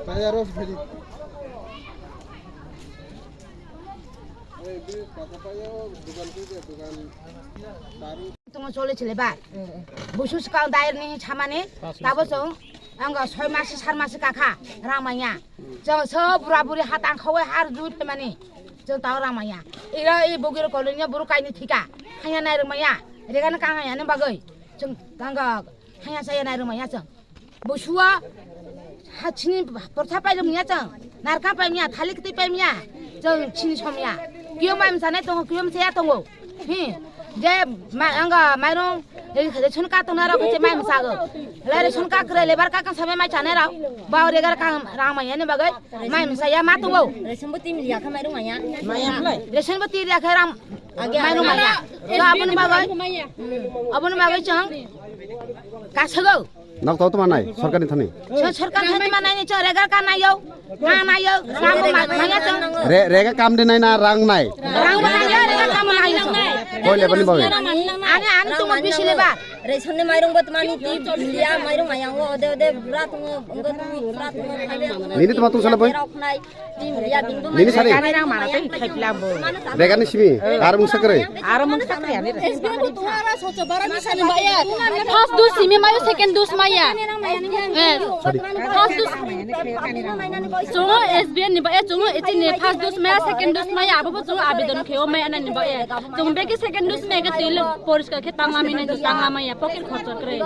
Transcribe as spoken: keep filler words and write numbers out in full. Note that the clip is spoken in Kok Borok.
Tayaro phedi. Ei, bi kaka payo, dukan phedi, dukan baru. Tongo chole chile ba. Busu swkang dair ni samani, tabo chwng, ang soi masi, sar masi kakha, rang manya. Chwng so bura buri hat ang khawi har jui phaimani, chwng tao rang manya. Ira i bogir koloni buru kaini thika, hanya nai rang manya, regani kang hanya ni bagwi. Chwng kang hanya saya nai rang manya chwng. Busua ha chini portha pai rung ya chang, narka pai miya, thalik twi pai miya, chang chini som ya. Kiyom mai msane tongo, kiyom saya tongo. Hi, je ma anga mairung, ration ka tong naro kache mai msago. La ration ka kre lebar ka kan sabe mai chane rao. Ba regar ka rang mai ani bagai mai msaya ma tongo. Ration bo tim liya kha mairung maya. Ration bo tim liya kha rang mairung maya. To aboni bagai, aboni bagai chang kasago. Nok tau tuma nai, sorkar ni thani. So, sorkar thani ma nai ni cho, regar ka nai yo, ka nai yo, ka mo ma, ma ya cho. Re, rega kam de nai na rang nai. Rang ma nai yo, regar ka mo nai yo. Koi le bani bawe. Ani, ani tu mo bisi le ba. Ration ni mairung bot mani ti bilia mairung ayang o, ode, ode, bra tu mo, ode, tu mo, bra tu mo. Nini tuma tung sala boy. Nini sari. Kani rang mana tei khai pila bo. Begani simi. Aro mungsa kre. Aro mungsa kre ani. S B I bo tuara socho bara ni sani ba ya. First dose simi mayo, second dose maya. Eh. Sorry. First dose. Chungo S B I ni ba ya, chungo iti ni first dose maya, second dose maya, abo bo chungo abidon khe o maya na ni ba ya. Chungo beki second dose maya ke tile poriskar khe tangla mi na tangla maya, pocket khorcha kre.